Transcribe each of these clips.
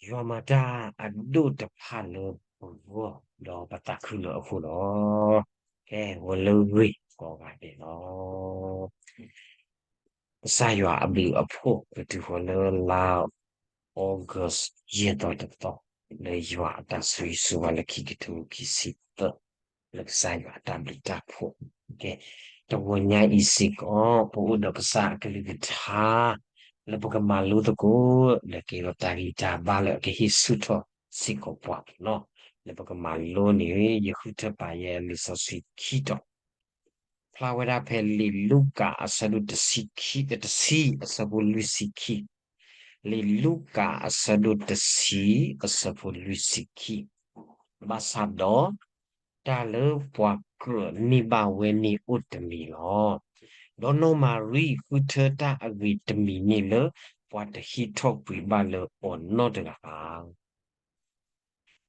ယွၤမၤတၢ်အဒိၣ်တဖၣ်လၢပဂီၢ် ဒီးပသးခုလၢအဃိလီၤ. ကဲ ဝဲလၢဂ့ၢ်ကိးဂၤဒဲးလီၤ. ကစၢ်ယွၤအဘျုးအဖှိၣ် ကတုၤဃီၤလၢလါ August ယဲၢ်သီတသီ လၢယွၤအတၢ်ဆိၣ်ဂ့ၤဆိၣ်ဝါလၢခံကထိခံဆံသၢ လၢကစၢ်ယွၤအတၢ်ဘျုးတၢ်ဖှိၣ်. ကဲ တဂီၤညါအံၤစ့ၢ်ကီး ပအိၣ်ဒီးကစၢ်အကလုၢ်ကထါ လၢပကမၤလိသကိး ဒီးကဲထီၣ်တၢ်ဂံၢ်တၢ်ဘါလၢအကဟ့ၣ်ဆူၣ်ထီၣ်စ့ၢ်ကီးပှၤန့ၣ်လီၤ. လၢပကမၤလိန့ၣ် ယဃုထၢပာ်ယဲလံာ်စီဆှံခံတီၤ ဖျါဝဲဒၣ်ဖဲလံာ်လူၤကၣ်အဆၢဒိၣ်တဆံခံ တဆံ အဆၢဖိလွံၢ်ဆံခံ, လံာ်လူၤကၣ်အဆၢဒိၣ်တဆံ အဆၢဖိလွံၢ်ဆံခံ, ဘၣ်ဆၣ်ဒီး တၢ်လၢပှၤကြၢးန့ၢ်ဘၣ်ဝဲန့ၣ်အိၣ်တမံၤလီၤ. ဒီးနီၢ်မၤရံဃုထၢတၢ်အဂ့ၤတမံၤန့ၣ်လၢ ပှၤတဟံးထီၣ်ကွံာ်ဘၣ်လၢအီၤနီတဂၤဘၣ်.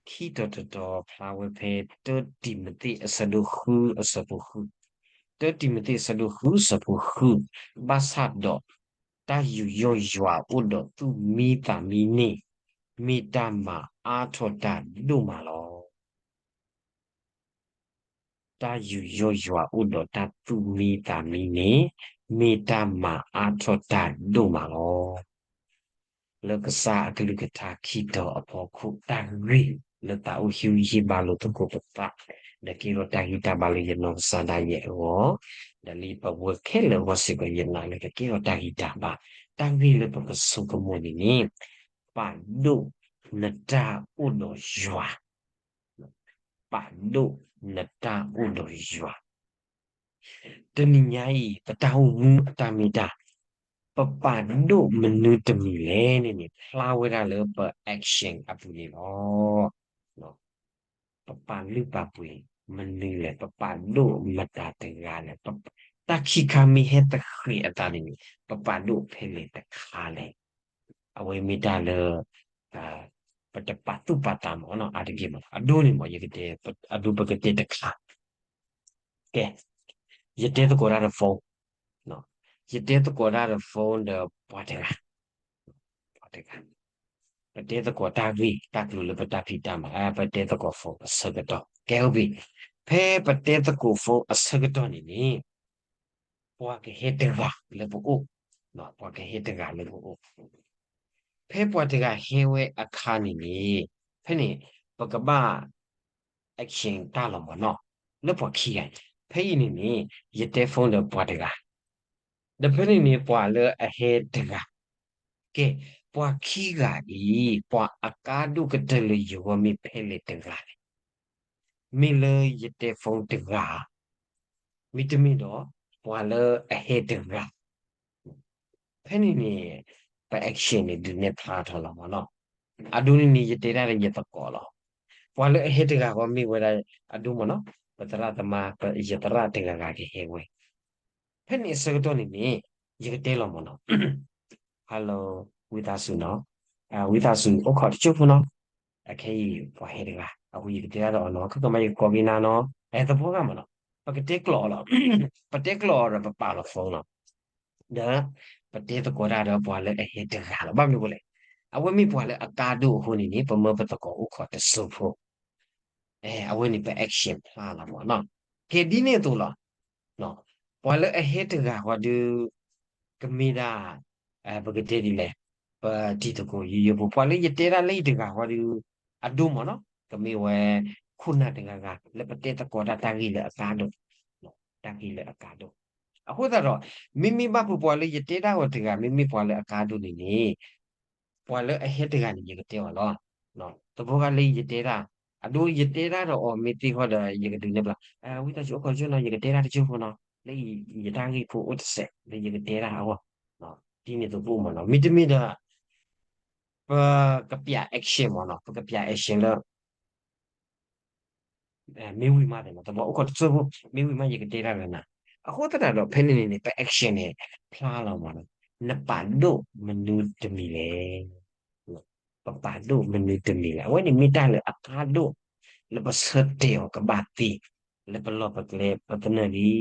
ခံတီၤတတီၤဖျါဝဲဖဲ တၢတံၤမသ့းအဆၢဒိၣ်ဃုအဆၢဖိဃု, တၢတံၤမသ့းအဆၢဒိၣ်ဃုအဆၢဖိဃု, ဘၣ်ဆၣ်ဒီး တၢ်ယူးယီၣ်ယွၤအိၣ်ဒီးသူၣ်မံသးမံန့ၣ် မ့ၢ်တၢ်မၤအါထီၣ်တၢ်ဒိၣ်မးလီၤ. တၢ်ယူးယီၣ်ယွၤအိၣ်ဒီးတၢ်သူၣ်မံသးမံန့ၣ် မ့ၢ်တၢ်မၤအါထီၣ်တၢ်ဒိၣ်မးလီၤ. လၢကစၢ်အကလုၢ်ကထါခံတီၤအဖီခိၣ် တၢ်ဂ့ၢ်လၢသးအိၣ်ဟ့ၣ်ဂံၢ်ဟ့ၣ်ဘါလိာ်သကိးပသး, ဒီးကဲထီၣ်တၢ်ဂံၢ်တၢ်ဘါလၢယနီၢ်ကစၢ်ဒၣ်ယဲအဂီၢ်, ဒီးလၢပဝဲခဲလၢာ်အဂီၢ်စ့ၢ်ကီး ယနာ်လၢကကဲထီၣ်တၢ်ဂံၢ်တၢ်ဘါ, တၢ်ဂ့ၢ်လၢပကဆိကမိၣ်န့ၣ်န့ၣ် ပာ်ဒိၣ်နတၢ်အိၣ်ဒီးယွၤ ပာ်ဒိၣ်နတၢ်အိၣ်ဒီးယွၤ. တနံၤညါအံၤ ပတၢ်အိၣ်မူအတၢ်မ့ၢ်တၢ်, ပပာ်ဒိၣ်မနုၤတမံၤလဲၣ်န့ၣ်န့ၣ် ဖျါဝဲဒၣ်လၢပ action အပူၤန့ၣ်လီၤ. ပပာ်လုၢ်ပာ်ပှ့ၤမနုၤလဲၣ်, ပပာ်ဒိၣ်မတၤတဂၤလဲၣ်, တၢ်ခံခါမ့ၢ်ဟဲသဃဲးအသးန့ၣ်န့ၣ် ပပာ်ဒိၣ်ဖဲလဲၣ်တခါလဲၣ်. အဝဲမ့ၢ်တၢ်လၢ ပတပာ်သူၣ်ပာ်သးမးနီၤ အါတက့ၢ်မး အဒိန့ၣ်မး ယကတဲ အဒိပကတဲတခါ, ကဲ ယတဲသကိးတၢ်ဒီး phone, ယတဲသကိးတၢ်ဒီး phone ဒီးပှၤတဂၤ, ပှၤတဂၤ, ပတဲသကိးတၢ်ဂ့ၢ်တၢ်ကျိၤလၢပတၢ်ဖံးတၢ်မၤ ပတဲသကိး phone အဆၢကတီၢ် ကဲ ဟုတ်ပြီ, ဖဲပတဲသကိး phone အဆၢကတီၢ်န့ၣ်န့ၣ် ပှၤကဟဲတဂၤလၢပအိၣ်, ပှၤကဟဲတဂၤလၢပအိၣ်, ဖဲပှၤတဂၤဟဲဝဲအခါန့ၣ်န့ၣ် ဖဲန့ၣ် ပကဘၣ် action တၢ်လီၤမးနီၤ, လၢပှၤခံဂၤန့ၣ် ဖဲအံၤန့ၣ်န့ၣ် ယတဲ phone ဒီးပှၤတဂၤ, ဒီးဖဲန့ၣ်န့ၣ် ပှၤလၢအဟဲတဂၤ, ကဲ ပှၤခံဂၤအံၤ ပှၤအကါဒိၣ်ကတၢၢ်လၢယဂီၢ်မ့ၢ်ဖဲလဲၣ်တဂၤလဲၣ်. မ့ၢ်လၢယတဲ phone တဂၤဧါ, မ့တမ့ၢ်ဒီး ပှၤလၢအဟဲတဂၤ, ဖဲန့ၣ်န့ၣ် ပ action န့ၣ် ဒုးနဲၣ်ဖျါထီၣ်လီၤမးနီၤ. အဒိန့ၣ်န့ၣ် ယတဲဒၣ်ဒီးယသကိးလီၤ. ပှၤလၢအဟဲတဂၤဃီမ့ၢ်ဝဲဒၣ် အဒိမးနီၤ ပသရၣ်သမါ ယသရၣ်တဂၤဂၤကဟဲဝဲ, ဖဲန့ၣ်အဆၢကတီၢ်န့ၣ်န့ၣ် ယကတဲလီၤမးနီၤ. Hello, ဝံသးစူၤနီၤ, ဝံသးစူၤ အိၣ်ခိးတစိၢ်ဖိနီၤ. အခဲအံၤ ပှၤဟဲတဂၤ အဃိယကတဲဒၣ်ဒီးအီၤနီၤ, ခဲကမးယကကိးက့ၤနၤနီၤ, အဲ သဖီဂၤမးနီၤ, ပကတဲကျိာ်အီၤလီၤ, ပတဲကျိာ်အီၤဒီးပပာ်လီၤ phone နီၤ, ဒီး ပတဲသကိးတၢ်ဒီးပှၤလၢအဟဲတဂၤလီၤ. ဘၣ်မနုၤအဃိလဲၣ်, အဝဲမ့ၢ်ပှၤလၢအကါဒိၣ်အဃိန့ၣ်န့ၣ် ပမၢပသကိးအိၣ်ခိးတစိၢ်ဖိ အဲ အဝဲန့ၣ်ပ action ဖျါလီၤမးနီၤ. ကဲဒ်န့ၣ်အသိးလီၤ. ပှၤလၢအဟဲတဂၤဃီဒုး ကမ့ၢ်ဒၣ် ပကတဲဒ်လဲၣ်, ပတံၤသကိးယိယိဖိ, ပှၤလၢယတဲဒၣ်လၢအံၤတဂၤဃီဒုး အဒိမးနီၤ, ကမ့ၢ်ဝဲ ခိၣ်နၢ်တဂၤဂၤ လၢပတဲသကိးတၢ်တၢ်ဂ့ၢ်လၢအကါဒိၣ်, တၢ်ဂ့ၢ်လၢအကါဒိၣ်. အဃိသတးဒီး မ့မ့ၢ်ဘၣ်ဖုးပှၤလၢယတဲဒၣ်ဝဲတဂၤ မ့မ့ၢ်ပှၤလၢအကါဒိၣ်န့ၣ်န့ၣ် ပှၤလၢအဟဲတဂၤန့ၣ် ယကတဲအီၤလီၤ. သဘီဂၤလၢယတဲဒၣ်, အဒိယတဲဒၣ်ဒီးအီၤမ့ၢ်သ့ဃီဒီး ယကဒုးနဲၣ်ဖျါ, ဝံသးစူၤအိၣ်ခိးတစိၢ်နီၤ, ယကတဲဒၣ်တစိၢ်ဖိနီၤ, လၢယတၢ်ဂ့ၢ်ဖိအိၣ်တစဲး လၢယကတဲဒၣ်အဂီၢ်, ဒ်န့ၣ်သပှၢ်မးနီၤ. မ့တမ့ၢ်ဒီး ပကပျး action မးနီၤ, ပကပျး action လၢ မ့ၢ်ဝံၤမးသ့ၣ်နီၤ, သဘီအိၣ်ခိးတစိၢ်ဖိ, မ့ၢ်ဝံၤမးယကတဲဒၣ်လၢနၤ. အဃိသတးဒီး ဖဲန့ၣ်န့ၣ်န့ၣ် ပ action န့ၣ် ဖျါလီၤမးနီၤ, နပာ်ဒိၣ်မနုၤတမံၤလဲၣ်. ပပာ်ဒိၣ်မနုၤတမံၤလဲၣ်. အဝဲန့ၣ်မ့ၢ်တၢ်လၢအကါဒိၣ် လၢပဆၢတဲာ်အီၤကဘၣ်သ့ လၢပလီၢ်ပကျဲပသနၢၣ်လံ.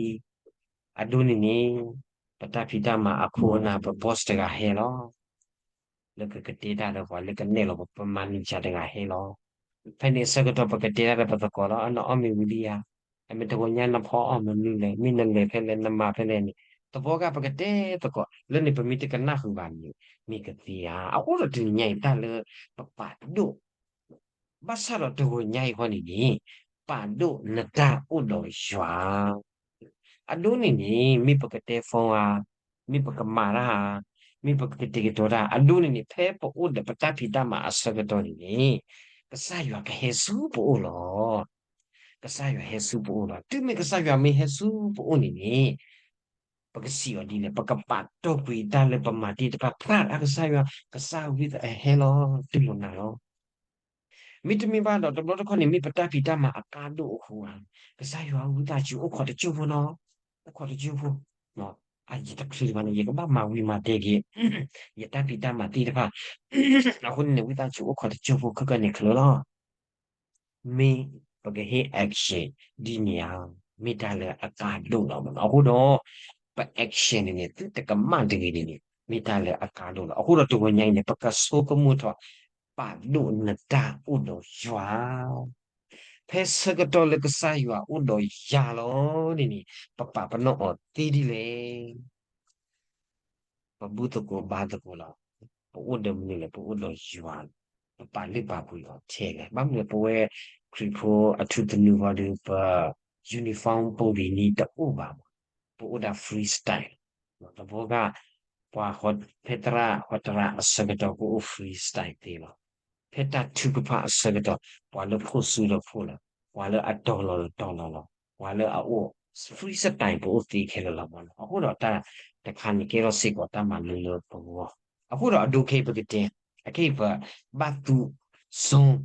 အဒိန့ၣ်န့ၣ် ပတၢ်ဖံးတၢ်မၤအခိၣ်အနၢ် ပ boss တဂၤဟဲလီၤ. လၢကကတဲတၢ်ဒီးပှၤလၢကနဲၣ်လီၤပှၤ ပမၤန့ၢ်စှၤတဂၤဟဲလီၤ. ဖဲန့ၣ်အဆၢကတီၢ် ပကတဲတၢ်ဒီးပသကိးလီၤ, နအီၣ်မ့ၤဝံၤလံဧါ, အမ့ၢ်တဂီၤညါနဖီအီၣ်မနုၤလဲၣ်, မ့ၢ်နလဲၤဖဲလဲၣ် နမၤဖဲလဲၣ်န့ၣ်, သပှၢ်ကၢ်ပကတဲသကိး, လၢန့ၣ်ပမ့ၢ်တကနၣ်ဃုာ်ဘၣ်န့ၣ် မ့ၢ်ကသ့ဧါ. အဃိဒီးတနံၤညါအံၤ တၢ်လၢပပာ်ဒိၣ် ဘၣ်ဆၣ်ဒီးတဂီၤညါအံၤဃီန့ၣ်န့ၣ်, ပာ်ဒိၣ်နတၢ်အိၣ်ဒီးယွၤ. အဒိန့ၣ်န့ၣ် မ့ၢ်ပကတဲ phone ဧါ, မ့ၢ်ပကမၤတၢ်ဧါ, မ့ၢ်ပကကတဲာ်ကတီၤတၢ်, အဒိန့ၣ်န့ၣ် ဖဲပအိၣ်ဒီးပတၢ်ဖံးတၢ်မၤအဆၢကတီၢ်န့ၣ်န့ၣ်, ကစၢ်ယွၤကဟဲဆူပအိၣ်လီၤ. ကစၢ်ယွၤဟဲဆူပအိၣ်လီၤ. တုၤမ့ၢ်ကစၢ်ယွၤမ့ၢ်ဟဲဆူပအိၣ်န့ၣ်န့ၣ်, ပကစံးအီၤဒ်လဲၣ်, ပကပာ်တီၢ်ကွံာ်တၢ်လၢပမၤသ့ၣ်တဖၣ် ဖျါအကစၢ်ယွၤ, ကစၢ်ဝံသးအဟဲလီၤ တူၢ်လိာ်နၤလီၤ. မ့တမ့ၢ်ဘၣ်ဒီး တဘျီတခီၣ်န့ၣ် မ့ၢ်ပတၢ်ဖံးတၢ်မၤအကါဒိၣ်အဃိဧါ, ကစၢ်ယွၤဝံသးစူၤအိၣ်ခိးတစိၢ်ဖိနီၤ, အိၣ်ခိးတစိၢ်ဖိ, အယတချုးဘၣ်န့ၣ် ယကဘၣ်မၤဝံၤမၤတဲာ်က့ၤ ယတၢ်ဖံးတၢ်မၤသ့ၣ်တဖၣ်, အဃိန့ၣ်န့ၣ် ဝံသးစူၤအိၣ်ခိးတစိၢ်ဖိခဲကနံၣ်န့ၣ်ချ့လီၤ. မ့ၢ်ပကဟ့ၣ် action ဒ်န့ၣ်ဧါ, မ့ၢ်တၢ်လၢအကါဒိၣ်လီၤမးနီၤ. အဃိဒီး ပ action န့ၣ်န့ၣ် သုတကမၣ်တဂ့ၤန့ၣ်န့ၣ် မ့ၢ်တၢ်လၢအကါဒိၣ်လီၤ. အဃိဒီးတဂီၤညါအံၤန့ၣ် ပကဆိကမိၣ်ထီၣ် ပာ်ဒိၣ်နတၢ်အိၣ်ဒီးယွၤ ဖဲဆၢကတီၢ်လၢကစၢ်ယွၤအိၣ်ဒီးယၤလီၤန့ၣ်န့ၣ် ပပာ်ပနီၣ်အီၤသ့ဒ်လဲၣ်. ပဘူၣ်သကိးဘါသကိးလီၤ. ပအိၣ်ဒီးမနုၤလဲၣ်, ပအိၣ်ဒီးယွၤလီၤ. ပပာ်လုၢ်ပာ်ပှ့ၤအီၤထဲလဲၣ်. ဘၣ်မနုၤလဲၣ် ပဝဲခရံာ်ဖိအထူသနူဃီဒီး ပ uniform ပူၤဘံၤနံၤတအိၣ်ဘၣ်မး, ပအိၣ်ဒၣ် freestyle လီၤ. တဘျီဂၤ ပှၤဖဲသရၣ်ဟီတရၣ်အဆၢကတီၢ်ကအိၣ် freestyle သ့လီၤ. ဖဲတၢ်ထုကဖၣ်အဆၢကတီၢ် ပှၤလၢဖိးဆူဒီးဖိးလီၤ, ပှၤလၢအတီၤလီၤလီၤတီၤလီၤလီၤ, ပှၤလၢအအိၣ် freestyle ပအိၣ်သ့ခဲလၢာ်လီၤမးနီၤ. အဃိဒီးတၢ်တခါန့ၣ်ကဲထီၣ်စ့ၢ်ကီးတၢ်မၤလိလၢပဂီၢ်, အဃိဒီးအဒိခဲအံၤပကတဲ, အခဲအံၤပဘၣ်သူ zone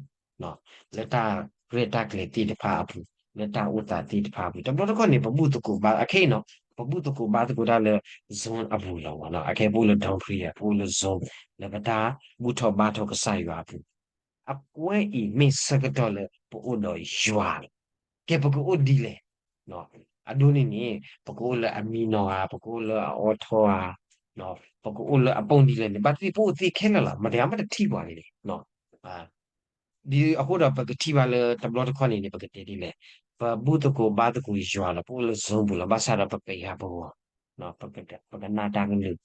လၢတၢ်ရဲၣ်တၢ်ကျဲၤသ့ၣ်တဖၣ်အပူၤ, လၢတၢ်အိၣ်သးသ့ၣ်တဖၣ်အပူၤ, တဘျီတခီၣ်န့ၣ် ပဘူၣ်သကိးဘါ, အခဲအံၤနီၤ ပဘူၣ်သကိးဘါသကိးတၢ်လၢ zone အပူၤလီၤမးနီၤ. အခဲအံၤပအိၣ်လၢ downfall ပအိၣ်လၢ zone လၢပတၢ်ဘူၣ်ထီၣ်ဘါထီၣ်ကစၢ်ယွၤအပူၤ, အကွဲးအံၤမ့ၢ်ဆၢကတီၢ်လၢပအိၣ်ဒီးယွၤလီၤ. ကဲပကအိၣ်ဒ်လဲၣ်, အဒိန့ၣ်န့ၣ် ပကအိၣ်လၢအမံနီၤဧါ, ပကအိၣ်လၢအအိၣ်ထီၣ်ဧါ, ပကအိၣ်လၢအပူၤဒ်လဲၣ်န့ၣ် ဘၣ်သ့ၣ်သ့ၣ်ပအိၣ်သ့ခဲလၢာ်လီၤ. မတၤမ့ၢ်တထံၣ်ပှၤန့ၣ်န့ၣ် ဒ်အဃိဒီးပကထံၣ်ဘၣ်လၢတဘျီတခီၣ်န့ၣ်န့ၣ် ပကတဲဒ်လဲၣ်, ပဘူၣ်သကိးဘါသကိးယွၤလီၤ, ပအိၣ်လၢ zone ပူၤလီၤ. ဘၣ်ဆၣ်ဒီးပပံးဃာ်ပဂီၤ, ပကနၣ်တၢ်ကလုၢ်,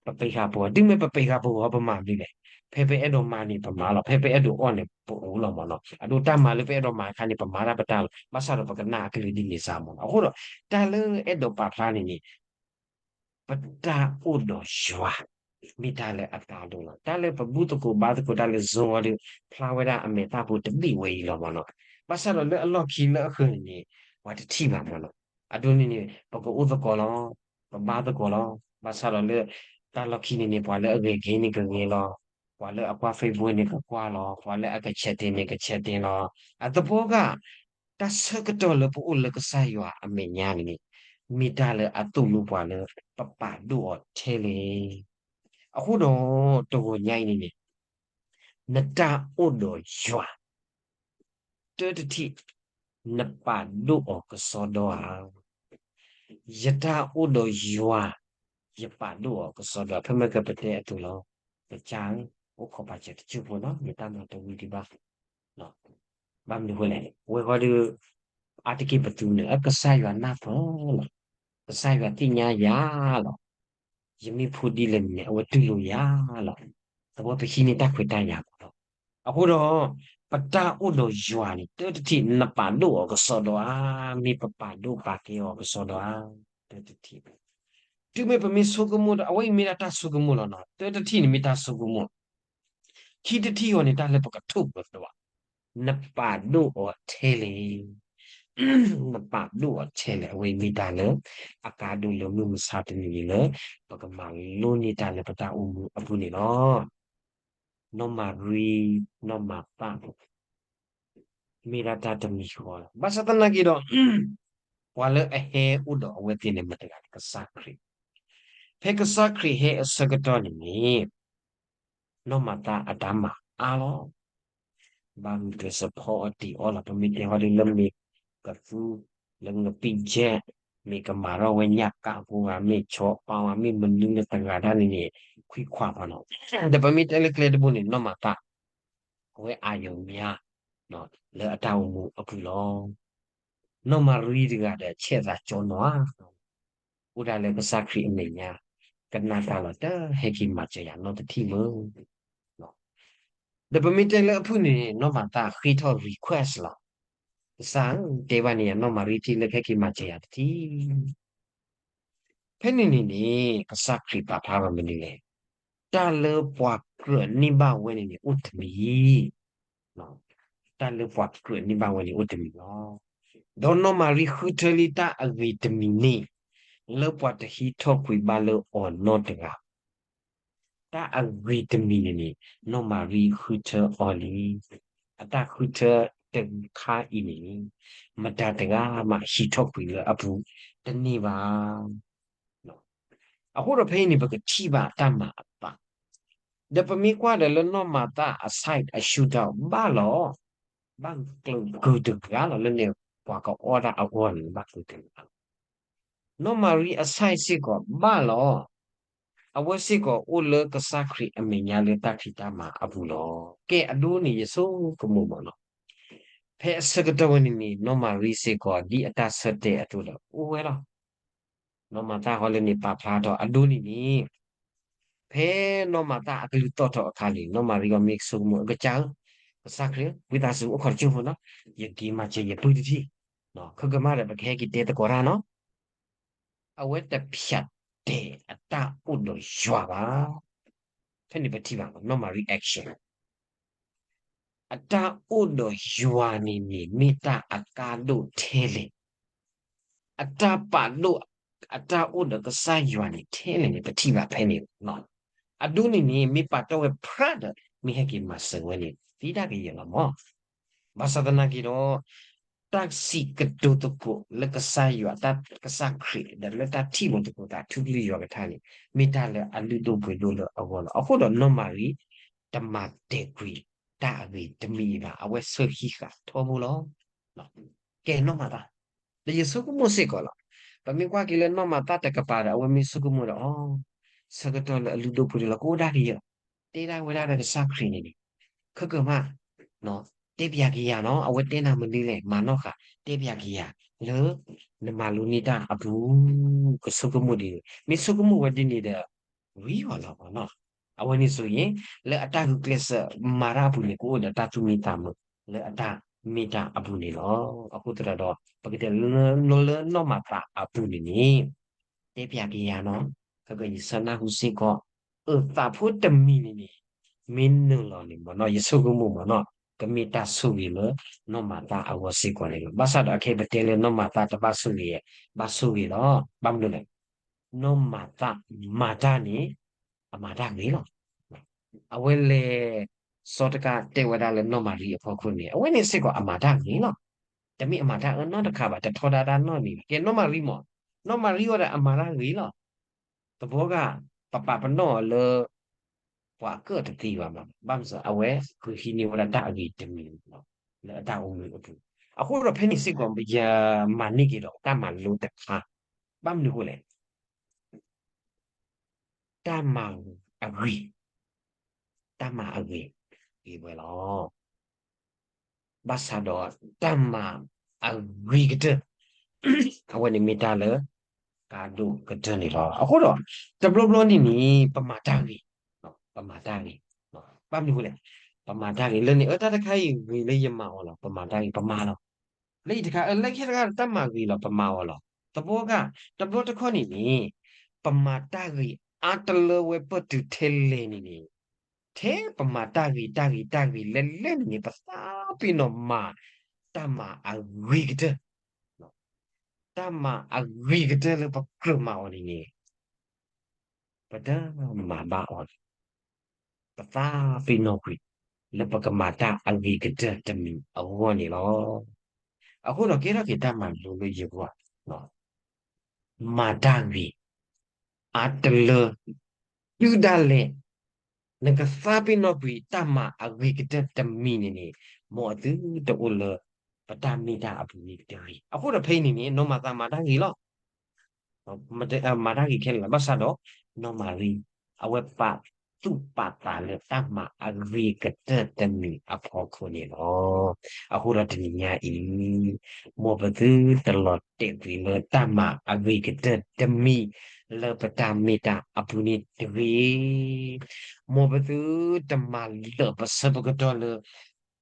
ပပံးဃာ်ပဂီၤ, တုၤမ့ၢ်ပပံးဃာ်ပဂီၤ ပမၤဒ်လဲၣ်, ဖဲပအဲၣ်ဒိးမၤန့ၣ် ပမၤလီၤ, ဖဲပအဲၣ်ဒိးအီၣ်န့ၣ် ပအိၣ်လီၤမးနီၤ. အဒိတၢ်မၤလၢပအဲၣ်ဒိးမၤအခါန့ၣ် ပမၤတၢ်ပတၢ်လီၤ. ဘၣ်ဆၣ်ဒီးပကနၣ်အကလုၢ်ဒ်န့ၣ်စ့ၢ်မးနီၤ. အဃိဒီး တၢ်လၢအဲၣ်ဒိးပာ်ဖျါန့ၣ်န့ၣ် ပတၢ်အိၣ်ဒီးယွၤ မ့ၢ်တၢ်လၢအကါဒိၣ်လီၤ. တၢ်လၢပဘူၣ်သကိးဘါသကိးတၢ်လၢ zone အီၤဒီး ဖျါဝဲဒၣ်အမဲာ်သၣ်ဖိတဘ့ၣ်ဝဲအံၤလီၤမးနီၤ. ဘၣ်ဆၣ်ဒီးလၢအလီၢ်ခံလၢအဃၢၤန့ၣ်န့ၣ် ပှၤတထံၣ်ဘၣ်မးနီၤ. အဒိန့ၣ်န့ၣ် ပကအိၣ်သကိးလီၤ, ပဘါသကိးလီၤ. ဘၣ်ဆၣ်ဒီးလၢတၢ်လီၢ်ခံန့ၣ်န့ၣ် ပှၤလၢအဂဲၤက့ၤန့ၣ်ကဂဲၤလီၤ, ပှၤလၢအကွၢ် Facebook န့ၣ်ကကွၢ်လီၤ, ပှၤလၢအက chatting န့ၣ်က chatting လီၤ. အသပှၢ်ဂၤ တၢ်ဆၢကတီၢ်လၢပအိၣ်လၢကစၢ်ယွၤအမဲာ်ညါန့ၣ်န့ၣ် မ့ၢ်တၢ်လၢအသိၣ်လိပှၤလၢပပာ်ဒိၣ်အီၤထဲလဲၣ်. အဃိဒီး တဂီၤညါအံၤန့ၣ်န့ၣ် နတၢ်အိၣ်ဒီးယွၤ တၢတထံၣ် နပာ်ဒိၣ်အီၤကစီဒီဧါ. ယတၢ်အိၣ်ဒီးယွၤ ယပာ်ဒိၣ်အီၤကစီဒီဧါ. ဖဲမ့ၢ်ကပတဲအသိးလီၤ, ကစၢ်ဧၢ, အိၣ်ခိးပာ်စၢၤတစိၢ်ဖိနီၤ, ယတၢ်မၤတဝံၤဒံးဘၣ် ဘၣ်မနုၤဃိလဲၣ်န့ၣ် အဝဲဃီဒီး အါတက့ၢ်ပသူန့ၣ် အကစၢ်ယွၤနၢ်ပၢၢ်လီၤ. ကစၢ်ယွၤသ့ၣ်ညါယၤလီၤ. ယမ့ၢ်ဖိဒ်လဲၣ်န့ၣ် အဝဲတူၢ်လိာ်ယၤလီၤ. သဝီပဟံးန့ၢ်တၢ်ခွဲးတၢ်ယာ်မးလီၤ. အဃိဒီး ပတၢ်အိၣ်ဒီးယွၤန့ၣ် တၢတထံၣ် နပာ်ဒိၣ်အီၤကစီဒီဧါ, မ့ၢ်ပပာ်ဒိၣ်ပာ်ကဲအီၤကစီဒီဧါ, တၢတထံၣ် တုၤမ့ၢ်ပမ့ၢ်ဆိကမိၣ်ဒီး အဝဲအံၤမ့ၢ်ဒၣ်တၢ်ဆိကမိၣ်လီၤနီၤ. တၢတထံၣ်န့ၣ်မ့ၢ်တၢ်ဆိကမိၣ်, ခံတထံၣ်အီၤန့ၣ် တၢ်လၢပကထိၣ်ပသး, နပာ်ဒိၣ်အီၤထဲလဲၣ်, နပာ်ဒိၣ်အီၤထဲလဲၣ်. အဝဲအံၤမ့ၢ်တၢ်လၢ အကါဒိၣ်လၢမုၢ်မဆါတနံၤအံၤလၢ ပကမၤလိန့ၢ်တၢ်လၢပတၢ်အိၣ်မူအပူၤန့ၣ်လီၤ. နီၢ်မၤရံ, နီၢ်မၤသၣ် မ့ၢ်ဒၣ်တၢ်တမံၤဃီလီၤ. ဘၣ်ဆၣ်သနာ်က့ဒီး ပှၤလၢအဟဲအိၣ်ဒီးအဝဲသ့ၣ်န့ၣ် မတၤတဂၤလဲၣ်, ကစၢ်ခရံာ်. ဖဲကစၢ်ခရံာ်ဟဲအဆၢကတီၢ်န့ၣ်န့ၣ် နီၢ်မၤသၣ်အတၢ်မၤအါလီၤ. ဘၣ်မုၢ်ကစၢ်ဖီအီၤတံၢ်အီၣ် လီၤ. ပမ့ၢ်တဲဟီဒုးလၢမ့ၢ်ကသူ လၢနပံၢ်ယဲၢ် မ့ၢ်ကမၤထီၣ်ဝဲညၣ်ကးဖိဧါ, မ့ၢ်ဆီပာ်ဧါ, မ့ၢ်မနုၤလၢတဂၤတၢ်န့ၣ်န့ၣ် ခွံခွါဘၣ်နီၤ. ဒီးပမ့ၢ်တဲလၢကျဲတဘိန့ၣ် နီၢ်မၤသၣ် အဝဲအါယိာ်မး လၢအတၢ်အိၣ်မူအပူၤလီၤ. နီၢ်မၤရံတဂၤဒီး ဆဲးသးကၠီနီၤဧါ, အိၣ်ဒၣ်လၢကစၢ်ခရံာ်အမဲာ်ညါ, ကနၣ်တၢ်လီၤ တဟဲက့ၤမၤစၢၤယၤနီတထံၣ်မး. ဒီးပမ့ၢ်တဲလၢအဖုၣ်န့ၣ် နီၢ်မၤသၣ်ဃ့ထီၣ် request လီၤ. ကစၢ်ဧၢ, တဲဘၣ်န့ၣ်ယၤ နီၢ်မၤရံထံၣ်လၢကဟဲက့ၤမၤစၢၤယၤတထံၣ်. ဖဲန့ၣ်န့ၣ်န့ၣ် ကစၢ်ခရံာ်ပာ်ဖျါဘၣ်မနုၤလဲၣ်, တၢ်လၢပှၤကြၢးန့ၢ်ဘၣ်ဝဲန့ၣ်န့ၣ် အိၣ်တမံၤ, တၢ်လၢပှၤကြၢးန့ၢ်ဘၣ်ဝဲန့ၣ်အိၣ်တမံၤလီၤ. ဒီးနီၢ်မၤရံဃုထၢလံတၢ်အဂ့ၤတမံၤန့ၣ် လၢပှၤတဟံးထီၣ်ကွံာ်ဘၣ်လၢအီၤနီတဂၤ တၢ်အဂ့ၤတမံၤန့ၣ်န့ၣ် နီၢ်မၤရံဃုထၢအီၤလံ. အတၢ်ဃုထၢတခါအံၤန့ၣ် မတၤတဂၤမးဟံးထီၣ်ကွံာ်လၢအပူၤတန့ၢ်ဘၣ်. အဃိဒီးဖဲအံၤန့ၣ် ပကထံၣ်ဘၣ်တၢ်မၤအသး, ဒီးပမ့ၢ်ကွၢ်ဒီးလၢနီၢ်မၤသၣ်အ side အ shootout ဘၣ်လီၤ, ဘၣ်ကျုးကုာ်တဂၤလီၤ လၢန့ၣ်ပှၤကအီၣ်တၢ်အဂီၢ်န့ၣ် ဘၣ်ကျုးတဂၤလီၤ. နီၢ်မၤရံအ side စ့ၢ်ကီးဘၣ်လီၤ. အဝဲစ့ၢ်ကီးအိၣ်လၢကစၢ်ခရံာ်အမဲာ်ညါလၢတၢ်ဖံးတၢ်မၤအပူၤလီၤ. ကဲအဒိန့ၣ် ယဆိကမိၣ်မးနီၤ, ဖဲအဆၢကတီၢ်ဝဲန့ၣ်န့ၣ် နီၢ်မၤရံစ့ၢ်ကီး ဒ်အတၢ်ဆၢတဲာ်အသိးဒီး အိၣ်ဝဲလီၤ. နီၢ်မၤသၣ်ဟီလၢန့ၣ်ပာ်ဖျါထီၣ်အဒိန့ၣ်န့ၣ် ဖဲနီၢ်မၤသၣ်အကလုၢ်သီၣ်ထီၣ်အခါန့ၣ် နီၢ်မၤရံအီၤမ့ၢ်ဆိကမိၣ် အကစၢ်ဧၢ, ကစၢ်ခရံာ် ဝံသးစူၤအိၣ်ခိးတစိၢ်ဖိနီၤ, ယက့ၤမၤစၢၤယပုၢ်တထံၣ်, ခဲကမၣ်ဒီးပကဟဲက့ၤတဲသကိးတၢ်နီၤ. အဝဲတဖျးတဲာ်အတၢ်အိၣ်ဒီးယွၤဘၣ်. ဖဲန့ၣ်ပထံၣ်ဘၣ်နီၢ်မၤရံ action အတၢ်အိၣ်ဒီးယွၤန့ၣ်န့ၣ် မ့ၢ်တၢ်အကါဒိၣ်ထဲလဲၣ်, အတၢ်ပာ်ဒိၣ် အတၢ်အိၣ်ဒီးကစၢ်ယွၤန့ၣ်ထဲလဲၣ်န့ၣ် ပထံၣ်ဘၣ်ဖဲန့ၣ်လီၤ. အဒိန့ၣ်န့ၣ် မ့ၢ်ပာ်တီၢ်ဝဲဖြးဒီး မ့ၢ်ဟဲက့ၤမၤစၢၤဝဲန့ၣ် သံဒၣ်ကယဲၢ်လီၤမး. ဘၣ်ဆၣ်သနာ်က့ဒီး တၢ်စံးကတိၤသကိးလၢကစၢ်ယွၤ တၢ်ကစၢ်ခရံာ် ဒီးလၢတၢ်ထံၣ်လိာ်သကိးသးထူကလုၢ်ယွၤကထါန့ၣ် မ့ၢ်တၢ်လၢအလုၢ်ဒိၣ်ပှ့ၤဒိၣ်လၢအဂီၢ်လီၤ. အဃိဒီးနီၢ်မၤရံ တမၤတဲာ်ကွံာ်တၢ်အဂ့ၤတမံၤအံၤဘၣ်, အဝဲဆၢဟံးဃာ်ထီဘိလီၤ. ကဲနီၢ်မၤသၣ်, ဒီးယဆိကမိၣ်စ့ၢ်ကီးလီၤ. ပမ့ၢ်ကွၢ်က့ၤလၢနီၢ်မၤသၣ်တကပၤဒီး အဝဲမ့ၢ်ဆိကမိၣ်ဒီး အီၤ ဆၢကတီၢ်လၢအလုၢ်ဒိၣ်ပှ့ၤဒိၣ်လီၤ ကအိၣ်ဒၣ်ကယဲၢ်, တဲဒၣ်ဝဲဒၣ်ဒီးကစၢ်ခရံာ်န့ၣ်န့ၣ် ခဲကမၣ် တဲပၠးက့ၤယၤနီၤ, အဝဲတဲနၤမနုၤလဲၣ် မၤနီၣ်ဃာ် တဲပၠးက့ၤယၤ လၢ နမၤလိန့ၢ်တၢ်အပူၤ ကဆိကမိၣ်ဒ်န့ၣ်, မ့ၢ်ဆိကမိၣ်ဝဲဒ်န့ၣ်ဒီး ဝံၤအီၤလီၤနီၤ. အဝဲန့ၣ်ဆိအံၤ လၢအတၢ်ဂုာ်ကျဲးစၢးမၤတၢ်အပူၤန့ၣ် ကအိၣ်ဒီးတၢ်သူၣ်မံသးမုာ် လၢအတၢ်မ့ၢ်တၢ်အပူၤန့ၣ်လီၤ. အဃိသတးဒီး ပကတဲလၢနီၢ်မၤသၣ်အပူၤန့ၣ်န့ၣ် တဲပၠးက့ၤယၤနီၤ, ခဲကယဆၢနၢ်ဟူစ့ၢ်ကီး, အၢ သးဖိတမံၤန့ၣ်န့ၣ် မ့ၢ်နုာ်လီၤန့ၣ်မ့ၢ်နီၤ ယဆိကမိၣ်မ့ၢ်နီၤ ကမ့ၢ်တၢ်ဆိၣ်ဂ့ၤလၢ နီၢ်မၤသၣ်အဂီၢ်စ့ၢ်ကီးန့ၣ်လီၤ. ဘၣ်ဆၣ်ဒီးအခဲအံၤပတဲလၢနီၢ်မၤသၣ်တဘၣ်ဆိၣ်ဂ့ၤ, ဘၣ်ဆိၣ်ဂ့ၤလီၤ. ဘၣ်မနုၤလဲၣ်, နီၢ်မၤသၣ်မၤတၢ်န့ၣ် အမၤတၢ်ဂ့ၤလီၤ. အဝဲလဲၤ စီၤတကးတဲဝဲဒၣ်လၢနီၢ်မၤရံအဖီခိၣ်န့ၣ် အဝဲန့ၣ်စ့ၢ်ကီးအမၤတၢ်ဂ့ၤလီၤ. တမ့ၢ်အမၤတၢ်အၢနီတခါဘၣ်, တထီဒါတၢ်နီတမံၤဘၣ်. ကဲနီၢ်မၤရံမ့ၢ်, နီၢ်မၤရံအီၤဒီးအမၤတၢ်ဂ့ၤလီၤ. သဘီဂၤ ပပာ်ပနီၣ်အီၤလၢ ပှၤအကၢၣ်တသ့ဘၣ်မး, ဘၣ်မနုၤအဝဲဃုဟံးန့ၢ်ဝဲဒၣ်တၢ်အဂ့ၤတမံၤလီၤ လၢအတၢ်အိၣ်မူအပူၤ. အဃိဒီးဖဲန့ၣ်စ့ၢ်ကီး ယမၤန့ၢ်က့ၤဒီးတၢ်မၤလိတခါ, ဘၣ်မနုၤအဃိလဲၣ် တၢ်မၤအဂ့ၤ, တၢ်မၤအဂ့ၤ ဂ့ၤဝဲလီၤ. ဘၣ်ဆၣ်ဒီးတၢ်မၤအဂ့ၤကတၢၢ် အဝဲန့ၣ်မ့ၢ်တၢ်လၢ ကါဒိၣ်ကတၢၢ်န့ၣ်လီၤ. အဃိဒီး တဘျီဘျီန့ၣ်န့ၣ် ပမၤတၢ်ဂ့ၤ, ပမၤတၢ်ဂ့ၤ, ဘၣ်မနုၤအဃိလဲၣ်, ပမၤတၢ်ဂ့ၤ လၢန့ၣ် အၢ တၢ်တခါအံၤဂ့ၤလၢယမၤအီၤလီၤ, ပမၤတၢ်ဂ့ၤ ပမၤလီၤ. လၢယတခါ အၢ လၢခဲတခါတၢ်မၤဂ့ၤလီၤ ပမၤအီၤလီၤ. သဘီဂၤ တဘျီတခီၣ်န့ၣ်န့ၣ် ပမၤတၢ်ဂ့ၤအါတလၢဝဲပၢၢ်တုၤထဲလဲၣ်န့ၣ်န့ၣ် ထဲပမၤတၢ်ဂ့ၤ တၢ်ဂ့ၤ တၢ်ဂ့ၤ လဲၤလဲၤန့ၣ်န့ၣ် ပသးပ့ၤနီၣ်မၤ တၢ်မၤအဂ့ၤကတၢၢ်, တၢ်မၤအဂ့ၤကတၢၢ်လၢပကြၢးမၤအီၤန့ၣ်န့ၣ် ပတမၤဘၣ်အီၤန့ၣ် ပသးပ့ၤနီၣ်ကွံာ် လၢပကမၤတၢ်အဂ့ၤကတၢၢ်တမံၤအဂီၢ်န့ၣ်လီၤ. အဃိဒီးကဲထီၣ်က့ၤတၢ်မၤလိလၢယဂီၢ်, မၤတၢ်ဂ့ၤ အါတလၢ တုၤဒၣ်လဲာ် နကသးပ့ၤနီၣ်ကွံာ်တၢ်မၤအဂ့ၤကတၢၢ်တမံၤန့ၣ်န့ၣ် မ်အသုတအိၣ်လၢ ပတၢ်မ့ၢ်တၢ်အပူၤန့ၣ်တဂ့ၤ. အဃိဒီးဖဲအံၤန့ၣ်န့ၣ် နီၢ်မၤသၣ်မၤတၢ်ဂ့ၤလီၤ. မၤတၢ်ဂ့ၤခဲလၢာ်လီၤ. ဘၣ်ဆၣ်ဒီး နီၢ်မၤရံ အဝဲပာ်သူၣ်ပာ်သးလၢတၢ်မၤအဂ့ၤကတၢၢ်တမံၤအဖီခိၣ်န့ၣ်လီၤ. အဃိဒီးတနံၤညါအံၤ မ်ပသုတလီၤတဲာ်ကွံာ်လၢတၢ်မၤအဂ့ၤကတၢၢ်တမံၤ လၢပတၢ်မ့ၢ်တၢ်အပူၤန့ၣ်တဂ့ၤ. မ်ပသုတမၤလၢာ်ပဆၢပကတီၢ်လၢ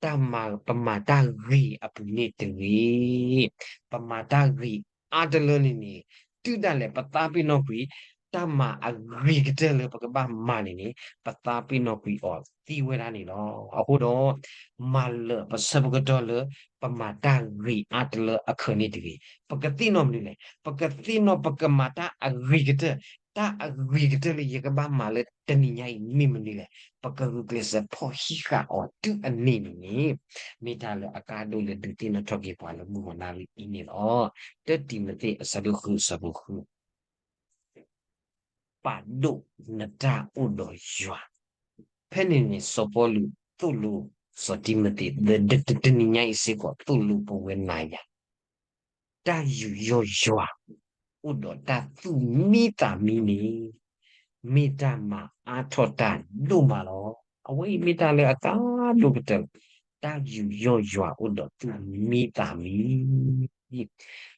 တၢ်မၤ ပမၤတၢ်ဂ့ၤအပူၤန့ၣ်တဂ့ၤ. ပမၤတၢ်ဂ့ၤအါတလၢန့ၣ်န့ၣ် တုၤဒၣ်လဲာ်ပသးပ့ၤနီၣ်ကွံာ် တၢ်မၤအဂ့ၤကတၢၢ်လၢပကဘၣ်မၤန့ၣ်န့ၣ် ပသးပ့ၤနီၣ်ကွံာ်အီၤသံဝဲဒၣ်န့ၣ်လီၤ. အဃိဒီး မၤလၢာ်ပဆၢပကတီၢ်လၢ ပမၤတၢ်ဂ့ၤအါတလၢအခၢးန့ၣ်တဂ့ၤ. ပကသ့ၣ်နီၣ်မနုၤလဲၣ်. ပကသ့ၣ်နီၣ်ပကမၤတၢ်အဂ့ၤကတၢၢ်, တၢ်အဂ့ၤကတၢၢ်လၢယကဘၣ်မၤလၢတနံၤညါအံၤမ့ၢ်မနုၤလဲၣ်. ပကဂုာ်ကျဲးစၢးဖီၣ်ဟံးဃာ်အီၤတုၤအန့ၣ်န့ၣ် မ့ၢ်တၢ်လၢအကါဒိၣ်လၢဒုးသ့ၣ်နီၣ်ထီၣ်က့ၤပှၤလၢမုၢ်ဂီၤနၣ်ရံၣ်အံၤန့ၣ်လီၤ. တၢတံၤမသ့းအဆၢဒိၣ်ဃုအဆၢဖိဃု ပာ်ဒိၣ်နတၢ်အိၣ်ဒီးယွၤ. ဖဲန့ၣ်န့ၣ် စီၤပီလူးသိၣ်လိစီၤတံၤမသ့း ဒီးတနံၤညါအံၤစ့ၢ်ကီး သိၣ်လိပဝဲနၤယၤ, တၢ်ယူးယီၣ်ယွၤ အိၣ်ဒီးတၢ်သူၣ်မံသးမံန့ၣ် မ့ၢ်တၢ်မၤအါထီၣ်တၢ်ဒိၣ်မးလီၤ. အဝဲအံၤမ့ၢ်တၢ်လၢအကါဒိၣ်ကတၢၢ်လီၤ. တၢ်ယူးယီၣ်ယွၤအိၣ်ဒီးသူၣ်မံသးမံ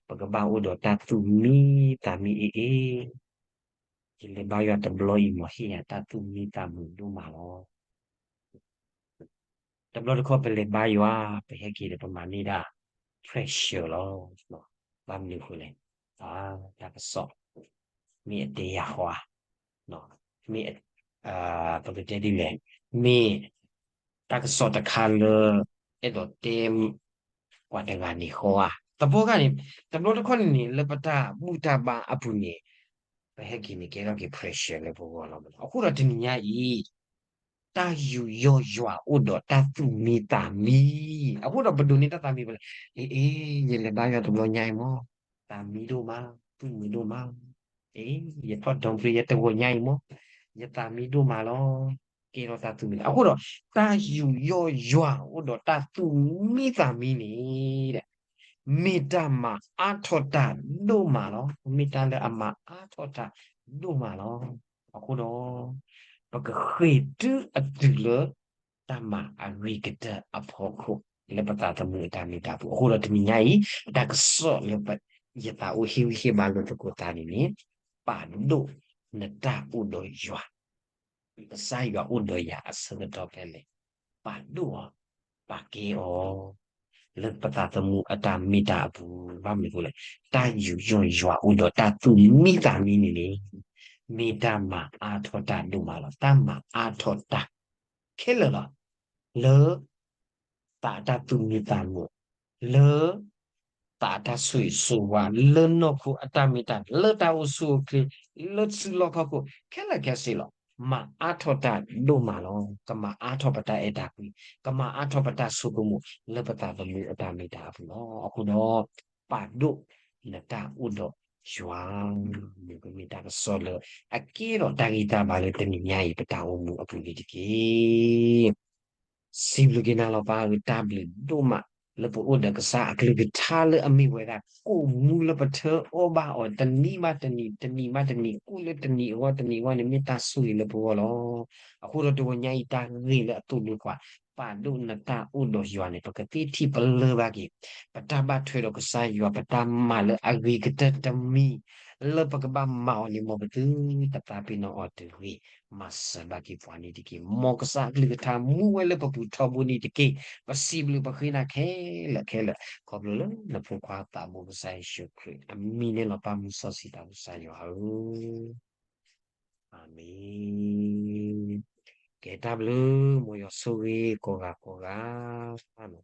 ပကဘၣ်အိၣ်ဒီးတၢ်သူၣ်မံသးမံအ့ၣ်အ့ၣ်, ယလဲၤဘါယွၤတဘျီအံၤမ့ၢ်ဟ့ၣ်ယၤတၢ်သူၣ်မံသးမံဒိၣ်မးလီၤ. တဘျီတခီၣ်ပလဲၤဘါယွၤ ပဟဲက့ၤဒီးပမၤန့ၢ်ဒၣ် pressure လီၤ. ဘၣ်မနုၤအဃိလဲၣ်, တၢ်ကစီၣ် မ့ၢ်အတဲယၤဃီဧါ, မ့ၢ် ပကတဲဒ်လဲၣ်, မ့ၢ် တၢ်ကစီၣ်တခါလၢ အဲၣ်ဒိးတဲ ပှၤတဂၤန့ၣ်ဃီဧါ. သပှၢ်တခါန့ၣ် တဘျီတခီၣ်န့ၣ်န့ၣ် လၢပတၢ်ဘူၣ်တၢ်ဘါအပူၤန့ၣ် ပဟဲက့ၤန့ၣ် ကဲထီၣ်က့ၤ pressure လၢပဂီၢ်လီၤ. အဃိဒီးတနံၤညါအံၤ တၢ်ယူးယီၣ်ယွၤအိၣ်ဒီးတၢ်သူၣ်မံသးမံ, အဃိဒီးပဒိးန့ၢ်တၢ်သးမံပလဲၣ်, အ့ အ့ ယလဲၤဘါယွၤတဘျီညါအံၤမး, သးမံဒိၣ်မး, သူၣ်မံဒိၣ်မး, အ့ ယထီၣ် downgrade ယတဂီၤညါအံၤမး, ယသးမံဒိၣ်မးလီၤ. ကဲထီၣ်တၢ်သူၣ်မံသး, အဃိဒီး တၢ်ယူးယီၣ်ယွၤအိၣ်ဒီးတၢ်သူၣ်မံသးမံန့ၣ် မ့ၢ်တၢ်မၤအါထီၣ်တၢ်ဒိၣ်မးလီၤ. မ့ၢ်တၢ်လၢအမၤအါထီၣ်တၢ်ဒိၣ်မးလီၤ. အဃိဒီး ပကဃ့ၢ်တုၤအတုၤလၢ တၢ်မၤအဂ့ၤကတၢၢ်အဖီခိၣ် လၢပသးသမူအတၢ်မ့ၢ်တၢ်ပူၤ. အဃိဒီးတနံၤညါအံၤ တၢ်ကစီၣ်လၢ ယသးအိၣ်ဟ့ၣ်ဂံၢ်ဟ့ၣ်ဘါလိာ်သကိးသးန့ၣ်န့ၣ် ပာ်ဒိၣ်နတၢ်အိၣ်ဒီးယွၤ ကစၢ်ယွၤအိၣ်ဒီးယၤအဆၢကတီၢ်ဖဲလဲၣ်, ပာ်ဒိၣ်အီၤ, ပာ်ကဲအီၤ လၢပသးသမူအတၢ်မ့ၢ်တၢ်အပူၤ, ဘၣ်မနုၤအဃိလဲၣ်, တၢ်ယူးယီၣ်ယွၤအိၣ်ဒီးတၢ်သူၣ်မံသးမံန့ၣ်န့ၣ် မ့ၢ်တၢ်မၤအါထီၣ်တၢ်ဒိၣ်မးလီၤ. တၢ်မၤအါထီၣ်တၢ် ခဲလၢာ်လီၤ. လၢ သးအတၢ်သူၣ်မံသးမံ, လၢ သးအတၢ်ဆိၣ်ဂ့ၤဆိၣ်ဝါ, လၢနီၢ်ခိအတၢ်မ့ၢ်တၢ်, လၢတၢ်အိၣ်ဆူၣ်အိၣ်ချ့, လၢစုလီၢ်ခီၣ်ခိၣ် ခဲလၢာ်ခဲဆ့လီၤ. မၤအါထီၣ်တၢ်ဒိၣ်မးလီၤ. ကမၤအါထီၣ်ပတၢ်အဲၣ်တၢ်ကွံ, ကမၤအါထီၣ်ပတၢ်ဆိကမိၣ် လၢပသးသမူအတၢ်မ့ၢ်တၢ်အပူၤလီၤ. အဃိဒီး ပာ်ဒိၣ်နတၢ်အိၣ်ဒီးယွၤ မ့ၢ်ပမ့ၢ်တၢ်ကစီၣ်လၢ အကဲထီၣ်တၢ်ဂံၢ်တၢ်ဘါလၢတနံၤညါအံၤ ပတၢ်အိၣ်မူအပူၤန့ၣ်တက့ၢ်. စံးဘျုးက့ၤနၤလီၤ ပၢ်ဧၢ, တၢ်ဘျုးဒိၣ်မး လၢပအိၣ်ဒီးကစၢ်အကလုၢ်ကထါလၢအမ့ၢ်ဝဲဒၣ် ကိၣ်မူလၢပထၢအီၣ်ဘၣ်အီၤ တနံၤဘၣ်တနံၤ, တနံၤဘၣ်တနံၤ, ကိၣ်လၢတနံၤအဂီၢ်တနံၤအဂီၢ်န့ၣ် မ့ၢ်တၢ်ဆိၣ်ဂ့ၤလၢပဂီၢ်လီၤ. အဃိဒီးတဂီၤညါအံၤ တၢ်ဂ့ၢ်လၢအသိၣ်လိပှၤ ပာ်ဒိၣ်နတၢ်အိၣ်ဒီးယွၤန့ၣ် ပကသ့ထံၣ်ပလၢဘၣ်က့ၤ ပတၢ်ဘၣ်ထွဲဒီးကစၢ်ယွၤ ပတၢ်မၤလၢအဂ့ၤကတၢၢ်တမံၤ လၢပကဘၣ်မၤအီၤန့ၣ် မ်ပသုတသးပ့ၤနီၣ်အီၤတဂ့ၤ, မၤစၢၤဘၣ်က့ၤပှၤန့ၣ်တက့ၢ်. မ်ကစၢ်အကလုၢ်ကထါမူဝဲလၢပပူၤထီဘိန့ၣ်တက့ၢ်. ပစံးဘျုးပဃ့နၤခဲလၢာ်ခဲလၢာ် ခီဖျိလၢနဖိခွါသးဘိကစၢ်ယ့ၣ်ၡူးခရံာ်အမံၤန့ၣ်လီၤ. ပၢ်မုၢ်စီဆှံသးဘိကစၢ်ယွၤဧၢ, အၤမ့ၣ်. ကဲတၢ်ဘျုး မ်ယွၤဆိၣ်ဂ့ၤကိးဂၤကိးဂၤ.